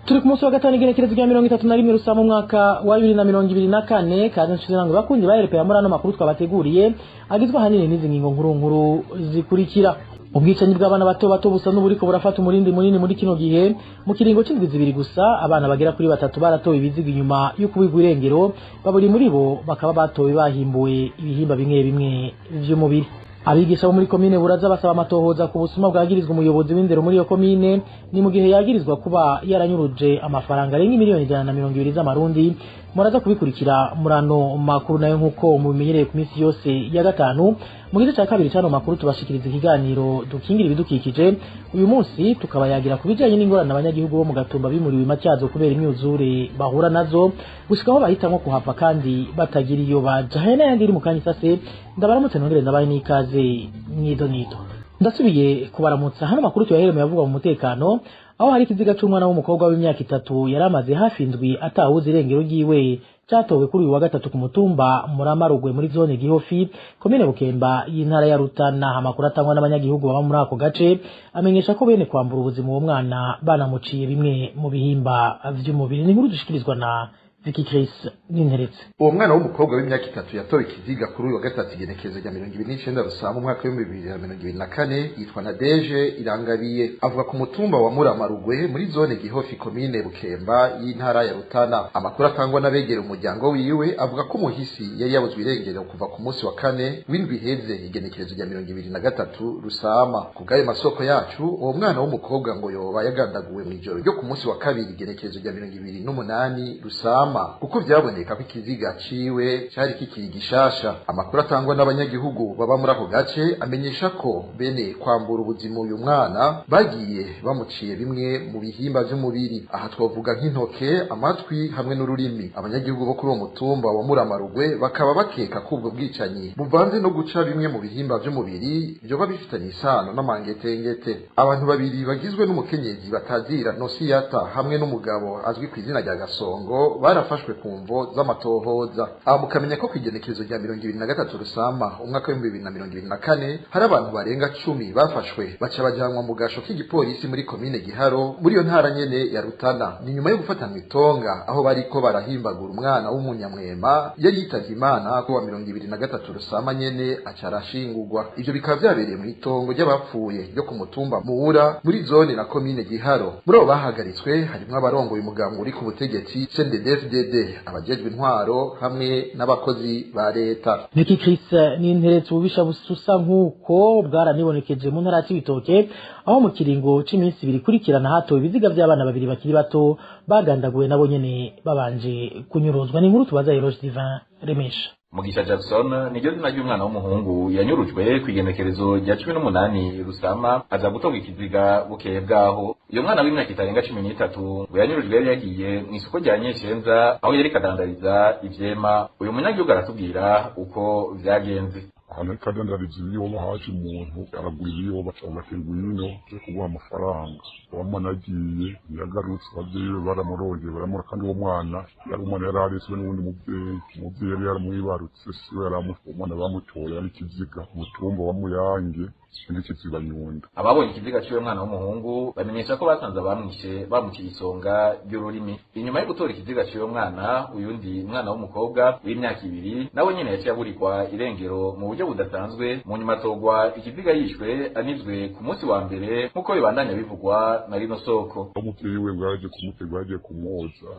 Turi ku munsi wa gatanu, igenekerezo rya 31 Rusama, umwaka wa 2024. Kaze nshuti zangu bakunzi ba RPA muri ano makuru twabateguriye, agizwe ahanini n'izi ngingo nkuru nkuru zikurikira: Ubwicanyi bw'abana bato bato busa n'uburiko burafata umurindi munini muri kino gihe. Mu kiringo c'indwi 2 gusa, abana bagera kuri batatu baratowe ibiziga inyuma yo kubigwa irengero. Babiri muri bo bakaba batowe bahimbuwe ibihimba bimwe bimwe vy'umubiri. Abigisha bo muri komine Buraza basaba amatohoza ku busuma bwagirizwa umuyobozi w'indero muri iyo komine. Ni mu gihe yagirizwa kuba yaranyuruje amafaranga arenga miliyoni 120 z'amarundi. Muraza kubikurikira muri ano makuru. Nayo nk'uko mubimenyereye ku minsi yose ya gatanu, mu gice cya kabiri c'ano makuru tubashikiriza ikiganiro Dukingira Ibidukikije. Uyu munsi tukaba yagira ku bijanye n'ingorane abanyagihugu bo mu Gatumba bimuriwe Matyazo kubera imyuzure bahura nazo, gushika aho bahitamwo kuhava kandi batagira iyo baja. Hari n'ayandi iri mu kanya isase. Ndabaramutse, nongere ndabahe n'ikaze mwido nido. Ndasubiye kubaramutsa. Hano makuru tuyahereye yavugwa mu mutekano, aho hari ikiziga c'umwana w'umukobwa w'imyaka 3 yari amaze hafi indwi atawuzi irengero ryiwe, catowe kuri uyu wa gatatu ku mutumba Muramarugwe muri zone Gihofi, komine Bukemba y'intara ya Rutana. Amakuru atangwa n'abanyagihugu baba muri ako gace amenyesha ko bene kwambura ubuzima uwo mwana banamuciye bimwe mu bihimba vy'umubiri. Ni inkuru dushikirizwa na Vicky Chris Ninteretse. Uwo mwana w'umukobwa w'imyaka 3 yatowe ikiziga kuri uyu wa gatatu, igenekerezo rya 29 Rusama, umwaka w'2024, yitwa Nadeje Irangabiye, avuga ku mutumba wa Muramarugwe muri zone Gihofi, komine Bukemba y'intara ya Rutana. Amakuru atangwa n'abegera umuryango wiwe avuga ko umuhisi yari yabuzwe irengero kuva ku munsi wa kane w'indwi iheze, igenekerezo rya 23 Rusama. Ku bw'ayo masoko yacu, uwo mwana w'umukobwa ngo yoba yagandaguwe mw'ijoro ryo ku munsi wa kabiri, igenekerezo rya 28 Rusama, kuko vyaboneka ko ikiziga ciwe cari kikiri gishasha. Amakuru atangwa n'abanyagihugu baba muri ako gace amenyesha ko bene kwambura ubuzima uyu mwana bagiye bamuciye bimwe mu bihimba vy'umubiri. Aha twavuga nk'intoke, amatwi hamwe n'ururimi. Abanyagihugu bo kuri uwo mutumba wa Muramarugwe bakaba bakeka ko ubwo bwicanyi buvanze no guca bimwe mu bihimba vy'umubiri vyoba bifitanye isano n'amangetengete. Abantu babiri bagizwe n'umukenyezi batazira Nosiyata hamwe n'umugabo azwi ku izina rya Gasongo barafashwe ku mvo z'amatohoza. Aha mukamenya ko kw'igenekerezo rya 23 Rusama, umwaka w'2024, hari abantu barenga 10 bafashwe, baca bajanwa mu gasho k'igipolisi muri komine Giharo muri iyo ntara nyene ya Rutana. Ni nyuma yo gufatanwa itonga aho bariko barahimbagura umwana w'umunyamwema yari yitavye Imana ku wa 23 Rusama nyene, aca arashingurwa. Ivyo bikaba vyabereye mu itongo ry'abapfuye ryo ku mutumba Muwura muri zone na komine Giharo. Muri abo bahagaritswe harimwo abarongoye umugambi uri ku butegetsi CNDD-FDD, abajejwe intwaro hamwe n'abakozi ba leta. Vicky Chris Ninteretse. Ububisha bususa nk'uko bwaranibonekeje mu ntara ya Cibitoke, aho mu kiringo c'iminsi 2 ikurikirana hatowe ibiziga vy'abana babiri bakiri bato bagandaguwe, nabo nyene babanje kunyuruzwa. Ni inkuru tubaza Eloge Divin Remesha. Mugisha Jackson niryo zina ry'umwana w'umuhungu yanyurujwe ku igenekerezo rya 18 Rusama, aza gutorwa ikiziga bukeye bwaho. Uyo mwana w'imyaka itarenga 13 ngo yanyurujwe yari yagiye mu isoko rya Nyeshenza, aho yariko adandariza ivyema. Uyu munyagihugu aratubwira uko vyagenze. Ahantu ariko adandariza ibiyoba, haje umuntu aragura ibiyoba, aca ngwino je kuguha amafaranga. Uwo mwana agiye ntiyagarutse. Abavyeyi be baramurondeye, baramura. Kandi uwo mwana yari umwana yari arezwe n'uwundi muvyeyi. Umuvyeyi yari yaramwibarutse, siwe yari umwana. Bamutoye ari ikiziga umutumba wa Muyange muri Kiziba Nyundo. Ababonye ikiziga cy'uwo mwana w'umuhungu bamenyesha ko basanze abamwishe bamuciye isonga ry'ururimi. Inyuma yo gutora ikiziga cy'uwo mwana, uyundi mwana w'umukobwa w'imyaka 2 nawe nyene yaciye aburirwa irengero mu buryo budasanzwe. Mu nyuma atogwa ikiziga yishwe anizwe ku munsi wa mbere, nk'uko bibandanya bivugwa na rino soko. Umuvyeyi we ngo yaje kumutegura, yagiye kumwoza,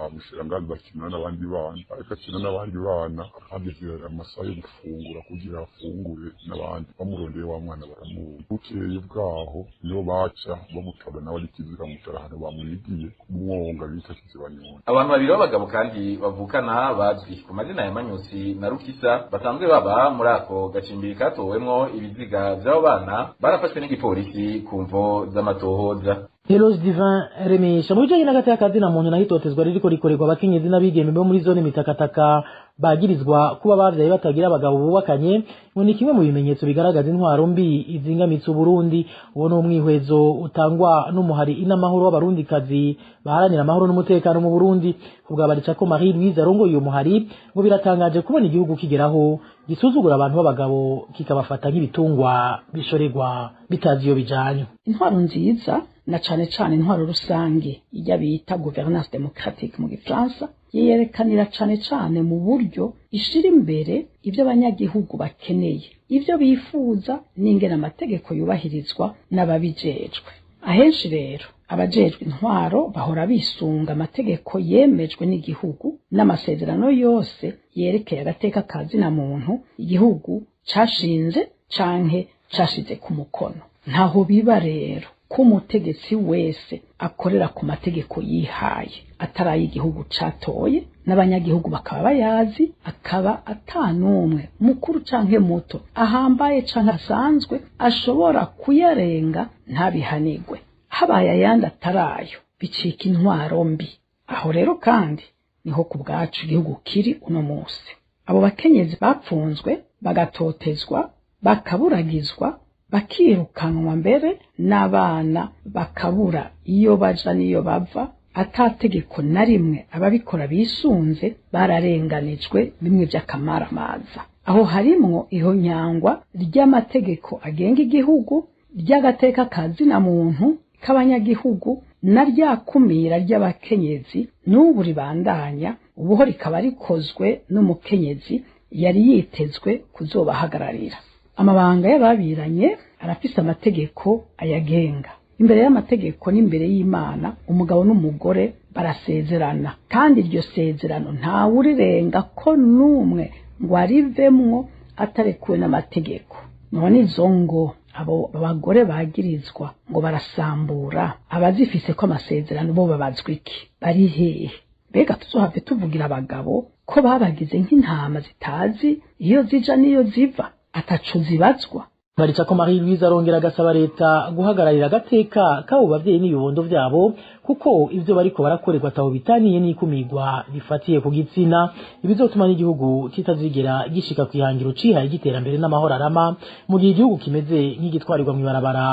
amushira ngazi bakina n'abandi bana. Ariko akina n'abandi bana, hageze amasaha yo gufungura kugira afungure n'abandi, bamurondeye wa mwana baramubura. Bukeye bwaho niho baca bamutora, nawe ari ikiziga, bamutora ahantu bamwigiye umwonga bita Kiziba Nyundo. Abantu babiri b'abagabo kandi bavukana bazwi ku mazina ya Manyusi na Rukisa, basanzwe baba muri ako gacimbiri katowemwo ibiziga vy'abo bana, barafashwe n'igipolisi ku mvo z'amatohoza. Eloge Divin Remesha. Mu bijanye n'agateka na muntu naho, itotezwa ririko rikorerwa abakenyezi n'abigeme bo muri zone Mitakataka Bagirizwa kuba bavyaye batagira abagabo bubakanye, ngo ni kimwe mu bimenyetso bigaragaza intwaro mbi izingamitse Uburundi. Uwo ni umwihwezo utangwa n'umuhari Inamahoro w'Abarundikazi baharanira amahoro n'umutekano mu Burundi. Kubwa Baricako Marie Louise arongoye uyu muhari, ngo biratangaje kubona igihugu kigeraho gisuzugura abantu b'abagabo, kikabafata nk'ibitungwa bishorerwa bitazi iyo bijanye. Intwaro nziza, na cane cane intwaro rusange ijya bita gouvernance démocratique mu Gifaransa, yerekanira cane cane mu buryo ishira imbere ibyo abanyagihugu bakeneye, ibyo bifuza, n'ingene amategeko yubahirizwa n'ababijejwe. Ahenshi rero abajejwe intwaro bahora bisunga amategeko yemejwe n'igihugu n'amasezerano yose yerekeye agateka ka zina muntu igihugu cashinze canke cashize ku mukono. Ntaho biba rero ko umutegetsi wese akorera ku mategeko yihaye atari ay'igihugu catoye n'abanyagihugu bakaba bayazi, akaba atanumwe, mukuru canke muto, ahambaye canke asanzwe, ashobora kuyarenga ntabihanigwe. Habaye ayandi atarayo, bicika intwaro mbi. Aho rero kandi niho ku bwacu igihugu kiri uno munsi. Abo bakenyezi bapfunzwe, bagatotezwa, bakaburagizwa, bakirukanwa, mbere n'abana bakabura iyo baja n'iyo bava, atategeko na rimwe ababikora bisunze, bararenganijwe bimwe by'akamaramaza. Aho harimwo ihonyangwa ry'amategeko agenga igihugu, ry'agateka ka zina muntu k'abanyagihugu, na rya kumira ry'abakenyezi n'ubu ribandanya, ubuho rikaba rikozwe n'umukenyezi yari yitezwe kuzobahagararira. Amabanga y'ababiranye arafise amategeko ayagenga. Imbere y'amategeko n'imbere y'Imana, umugabo n'umugore barasezerana, kandi iryo sezerano ntawurirenga ko n'umwe ngo arivemwo atarekuwe n'amategeko. None izo ngo abo bagore bagirizwa ngo barasambura, abazifise ko amasezerano bo babazwa iki? Bari hehe? Mbega tuzohave tuvugira abagabo ko babagize nk'intama zitazi iyo zija n'iyo ziva, ataco zibazwa? Baricako Marie Louise arongera agasaba leta guhagararira agateka k'abo bavyeyi n'ibibondo vyabo, kuko ivyo bariko barakorerwa ataho bitaniye n'ikumigwa rifatiye ku gitsina, ibizotuma n'igihugu kitazigera gishika kw'ihangiro cihaye ry'iterambere n'amahoro arama, mu gihe igihugu kimeze nk'igitwarirwa mw'ibarabara,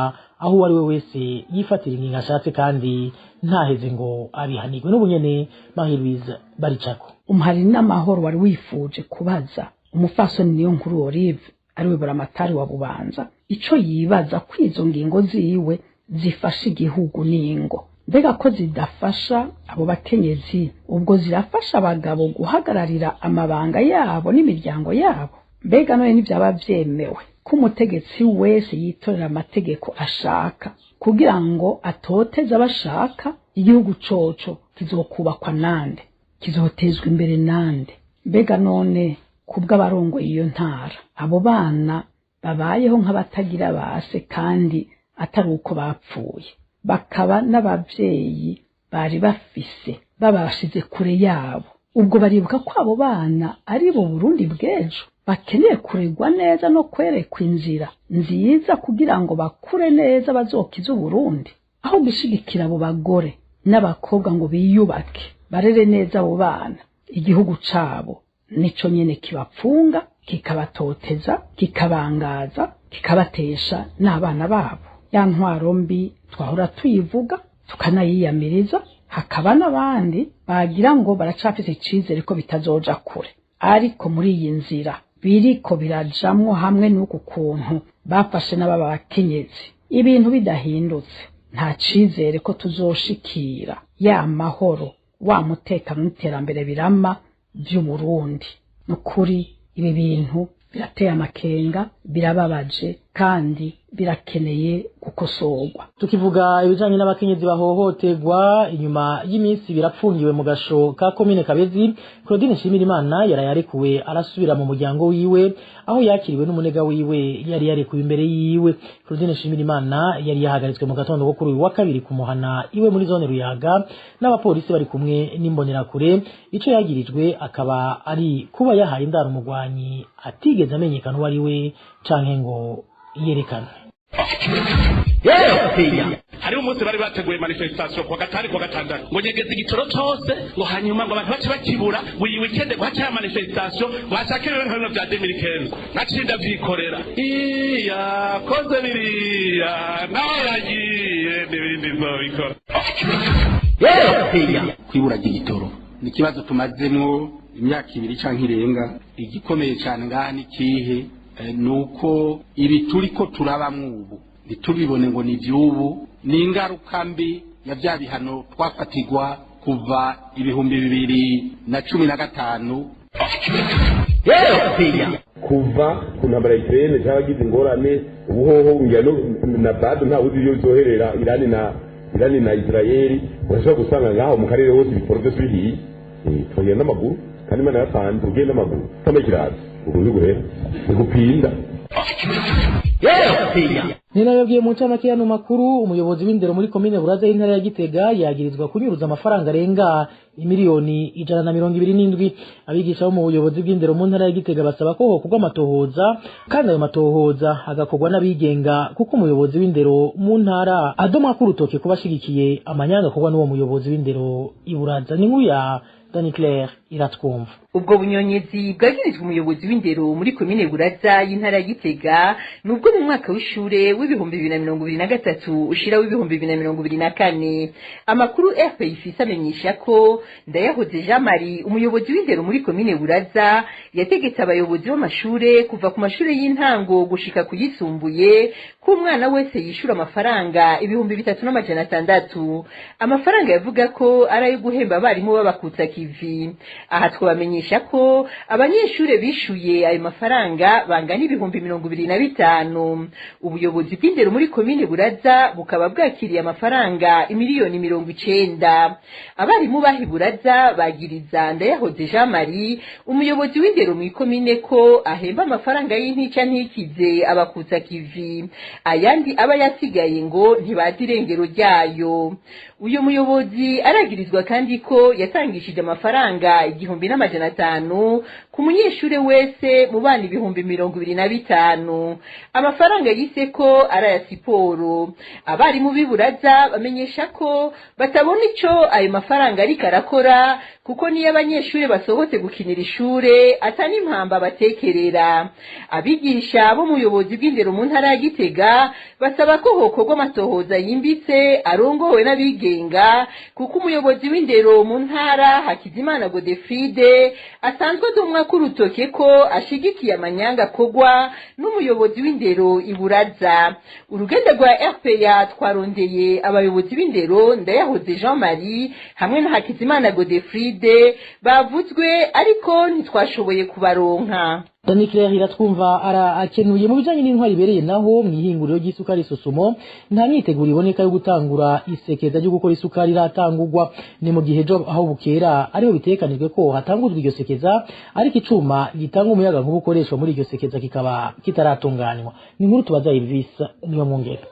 aho uwo ari we wese yifatira ingingo ashatse kandi ntaheze ngo abihanirwe. N'ubu nyene Marie Louise Baricako. Umuhari n'Amahoro wari wifuje kubaza umufasoni Niyonkuru Olive, ariwe buramatari wa Bubanza, ico yibaza ko izo ngingo ziwe zifasha igihugu n'ingo. Mbega ko zidafasha abo bakenyezi, ubwo zirafasha abagabo guhagararira amabanga yabo n'imiryango yabo? Mbega none ntivyaba vyemewe ko umutegetsi wese yitorera amategeko ashaka kugira ngo atoteze abashaka? Igihugu coco kizokubakwa nande? Kizotezwa imbere nande? Mbega none kubw'abarongoye iyo ntara, abo bana babayeho nk'abatagira base kandi atari uko bapfuye, bakaba n'abavyeyi bari bafise babashize kure yabo, ubwo baribuka ko abo bana ari bo Burundi bw'ejo, bakeneye kuregwa neza no kwerekwa inzira nziza kugira ngo bakure neza bazokize Uburundi? Aho gushigikira abo bagore n'abakobwa ngo biyubake, barere neza abo bana, igihugu cabo nico nyene kibapfunga, kikabatoteza, kikabangaza, kikabatesha n'abana babo. Ya ntwaro mbi twahora tuyivuga tukanayiyamiriza, hakaba n'abandi bagira ngo baracafise icizere ko bitazoja kure, ariko muri iyi nzira biriko birajamwo, hamwe n'uku kuntu bafashe n'ababa bakenyezi, ibintu bidahindutse, nta cizere ko tuzoshikira ya mahoro, wa mutekano n'iterambere birama vy'Uburundi. Nukuri ibi bintu birateye amakenga, birababaje kandi birakeneye gukosorwa. Tukivuga ibijanye n'abakenyezi bahohoterwa, inyuma y'iminsi birapfungiwe mu gasho ka komine Kabezi, Claudine Nshimirimana yaraye arekuwe, arasubira mu muryango wiwe, aho yakiriwe n'umunega wiwe yari yarekuwe imbere yiwe. Claudine Nshimirimana yari yahagaritswe mu gatondo ko kuri uyu wa kabiri kumuhana iwe muri zone Ruyaga n'abapolisi bari kumwe n'imbonerakure. Ico yagirijwe akaba ari kuba yahaye indaro umugwanyi atigeze amenyekana uwo ari we canke ngo yerekanwe. Hari Hariho umunsi bari bateguye manifestation kuwa gatanu, kuwa gatandatu, ngo nyegeze igitoro cose, ngo hanyuma ngo abantu bace bakibura, ngo iyi weekend ngo hace ya manifestation, ngo hashake rero nka bino vya 2015. Naciye ndavyikorera, iyakoze biriya nawe yagiye n'ibindi nzobikora. Kwibura ry'igitoro ni ikibazo tumazemwo imyaka 2 canke irenga. Igikomeye cyane ngaha ni kihe? Nuko ibi turiko turabamwo ubu ntitubibone ngo ni ivy'ubu, ni ingaruka mbi ya vya bihano twafatirwa kuva 2015. Kuva ku ntambara ya Ukraine cy'abagize ingorane, ubuhoho ngira na bado ntawe uzi iyo bizoherera. Irani na Israeli, urashobora gusanga ngaho mu karere hose ibitoro byose bihiye. Twagenda n'amaguru, kandi Imana yatanze ugenda n'amaguru utambaye ikirato, ubwo ntiguhera ntigupinda. Ninayobwiye mu ncamake y'ano makuru, umuyobozi w'indero muri komine Buraza y'intara ya Gitega yagirizwa kunyuruza amafaranga arenga 127 miliyoni. Abigisha bo mu buyobozi bw'indero mu ntara ya Gitega basaba ko hokorwa amatohoza, kandi ayo matohoza agakorwa n'abigenga, kuko umuyobozi w'indero mu ntara adomwa ko urutoke kuba ashigikiye amanyanga akorwa n'uwo muyobozi w'indero i Buraza. Ni nkuru ya Dani Claire Iratwumva. Ubwo bunyonyezi bwagirizwa umuyobozi w'indero muri komine Buraza y'intara ya Gitega nubwo mu mwaka w'ishure w'2023 ushira w'2024. Amakuru RPI ifise amenyesha ko Ndayahoze Jean Marie, umuyobozi w'indero muri komine Buraza, yategetse abayobozi b'amashure kuva ku mashure y'intango gushika kuyisumbuye ko umwana wese yishura amafaranga 3600, amafaranga yavuga ko ari ayo guhemba abarimu b'abakutsa kivi. Aha twabamenyesha ko abanyeshure bishuye ayo mafaranga bangana 25,000. Ubuyobozi bw'indero muri komine Buraza bukaba bwakiriye amafaranga 90 miliyoni. Abarimu bahi Buraza bagiriza Ndayahoze Jean Marie, umuyobozi w'indero mu ikomine, ko ahemba amafaranga y'intica ntikize abakutsa kivi, ayandi aba yasigaye ngo ntibazi irengero ryayo. Uyu muyobozi aragirizwa kandi ko yatangishije amafaranga 1500 ku munyeshure wese mu bana 25,000, amafaranga yise ko ari aya siporo. Abarimu b'Iburaza bamenyesha ko batabona ico ayo mafaranga ariko arakora, kuko niyo abanyeshure basohotse gukinira ishure ata n'impamba batekerera. Abigisha b'umuyobozi bw'indero mu ntara ya Gitega basaba ko hokorwa amatohoza yimbitse arongowe n'abigenga, kuko umuyobozi w'indero mu ntara Hakizimana Godefride asanzwe adomwa ko urutoke ko ashigikiye amanyanga akorwa n'umuyobozi w'indero Iburaza. Urugenda rwa RPA twarondeye abayobozi b'indero Ndayahoze Jean Marie hamwe na Hakizimana Godefride bavuzwe, ariko ntitwashoboye kubaronka. Dani Claire Iratwumva ara akenuye. Mu bijanye n'intwari ibereye naho, mu ihinguriro ry'isukari Sosumo nta myiteguro iboneka yo gutangura isekeza ryo gukora isukari iratangurwa. Ni mu gihe ejo aho bukera ariho bitekanijwe ko hatanguzwa iryo sekeza, ariko icuma gitanga umuyaga nkuba ukoreshwa muri iryo sekeza kikaba kitaratunganywa. Ni inkuru tubaza Elvis Niyo Mwungere.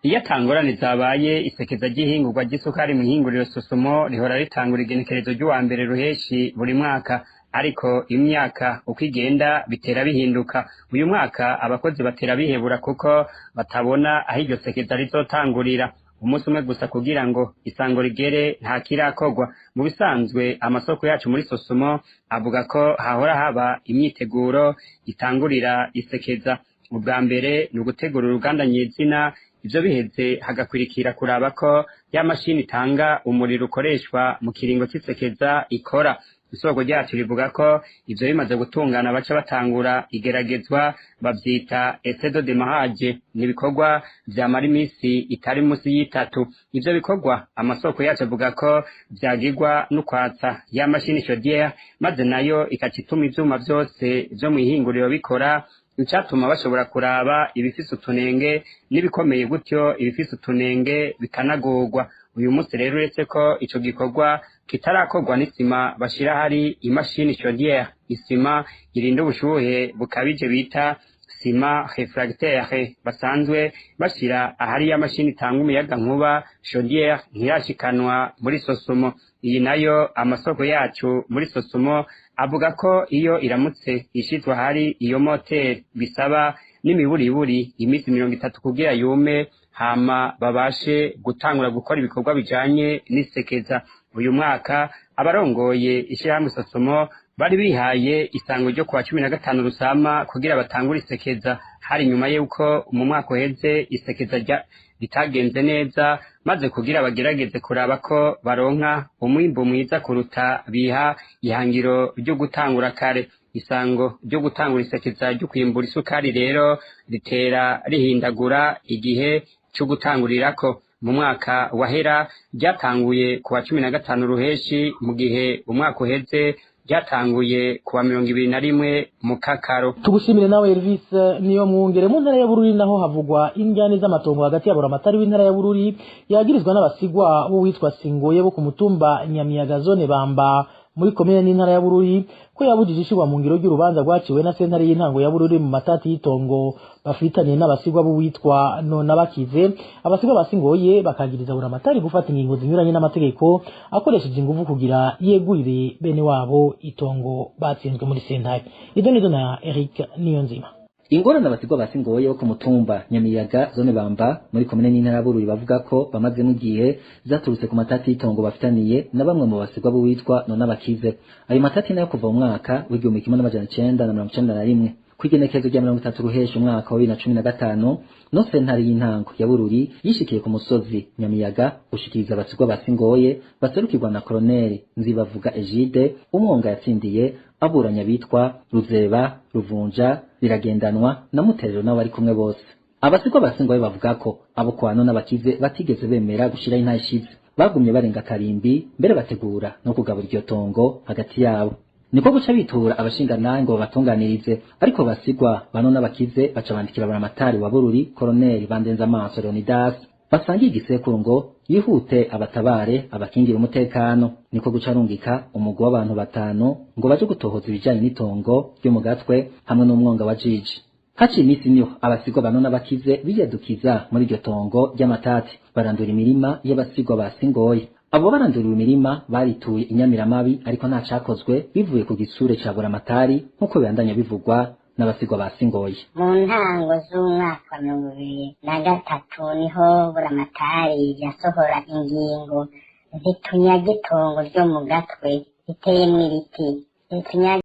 Iyo atangorane zabaye, isekeza ry'ihingurwa ry'isukari mu ihinguriro Sosumo rihora ritangura igenekerezo ry'uwa mbere ruheshi buri mwaka, ariko imyaka uko igenda bitera bihinduka. Uyu mwaka abakozi batera bihebura kuko batabona aho iryo sekeza rizotangurira, umunsi umwe gusa kugira ngo isango rigere nta kirakorwa. Mu bisanzwe amasoko yacu muri Sosumo avuga ko hahora haba imyiteguro itangurira isekeza. Ubwa mbere ni ugutegura uruganda nyezina, ivyo biheze hagakwirikira kuraba ko ya mashini itanga umuriro ukoreshwa mu kiringo c'isekeza ikora. Isoko ryacu rivuga ko ivyo bimaze gutungana baca batangura igeragezwa, bavyita essai de démarrage. Ni ibikorwa vyamara imisi itari musi y'itatu. Ivyo bikorwa amasoko yacu avuga ko vyagirwa n'ukwatsa ya mashini chaudière, maze nayo ikaca ituma ivyuma vyose vyo mw'ihinguriro bikora, icatuma bashobora kuraba ibifise utunenge n'ibikomeye, gutyo ibifise utunenge bikanagorwa. Uyu munsi rero, uretse ko ico gikorwa kitarakorwa n'isima bashira hari imashini chaudière, isima irinda ubushuhe bukabije bita ciment réfractaire basanzwe bashira ahari ya mashini itanga umuyaga nkuba chaudière ntirashikanwa muri Sosumo. Iyi nayo amasoko yacu muri Sosumo avuga ko iyo iramutse ishizwe ahari iyo moteri bisaba n'imiburiburi iminsi 30 kugira yume, hama babashe gutangura gukora ibikorwa bijanye n'isekeza. Uyu mwaka abarongoye ishirahamwe Sosumo bari bihaye isango ryo kuwa 15 Rusama kugira batangure isekeza. Hari nyuma yuko mu mwaka uheze isekeza ritagenze neza, maze kugira bagerageze kuraba ko baronka umwimbu mwiza kuruta biha ihangiro ryo gutangura kare. Isango ryo gutangura isekeza ryo kwimbura isukari rero ritera rihindagura igihe cyo gutangurirako. Mu mwaka wahera ryatanguye kuwa 15 Ruheshi, mu gihe umwaka uheze ryatanguye kuwa 21 Mukakaro. Tugushimire nawe Elvis niyo mwungere. Mu ntara ya Bururi naho havugwa injyane z'amatongo hagati ya Buramatari w'intara ya Bururi yagirizwa n'abasigwa b'uwitwa Singoye bo ku mutumba Nyamiyaga zone Bamba muri komine n'intara ya Bururi, ko yabujije ishirwa mu ngiro ry'urubanza rwaciwe na sentare y'intango ya Bururi mu matati y'itongo bafitaniye n'abasigwa b'uwitwa Nonabakize. Abasigwa basingoye bakagiriza Buramatari gufata ingingo zinyuranye n'amategeko akoresheje inguvu kugira yegurire bene wabo itongo batsinzwe muri sentare. Idonido na Eric Niyonzima. Ingorane abasigwa basingoye bo ku mutumba Nyamiyaga zone Bamba muri komine n'intara Bururi bavuga ko bamazemo igihe zaturutse ku matati y'itongo bafitaniye na bamwe mu basigwa b'uwitwa Nonabakize. Ayo matati nayo kuva mu mwaka w'1991 kw'igenekerezo rya 30 Ruheshi umwaka wa 2015 no sentare y'intango ya Bururi yishikiye ku musozi Nyamiyaga gushikiriza abasigwa basingoye baserukirwa na Colonel Nzibavuga Egide umwonga yatsindiye aburanya bitwa Ruzeba, Ruvunja, Biragendanwa na Muterero n'abari kumwe bose. Abasigwa basingoye bavuga ko abo kwa Nonabakize batigeze bemera gushira intayishize, bagumye barenga karimbi mbere bategura no kugabura iryo tongo hagati yabo. Niko guca bitura abashingantahe ngo babatunganirize, ariko basigwa ba Nonabakize baca bandikira Buramatari wa Bururi Colonel Bandenzamaso Leonidas basangiye igisekuru ngo yihute abatabare abakingira umutekano. Niko guca arungika umugwi w'abantu 5 ngo baje gutohoza ibijanye n'itongo ryo mu Gatwe hamwe n'umwonga wa Jiji. Haciye iminsi niho abasigwa ba Nonabakize biyadukiza muri iryo tongo ry'amatati barandura imirima y'abasigwa basingoye. Abo baranduriwe imirima barituye inyamiramabi, ariko nta cakozwe bivuye ku gisure ca Buramatari nk'uko bibandanya bivugwa n'abasigwa basingoye. Mu ntango z'umwaka wa 2023 niho Buramatari yasohora ingingo zitunyaga itongo ryo mu Gatwe riteyemwo ibiti.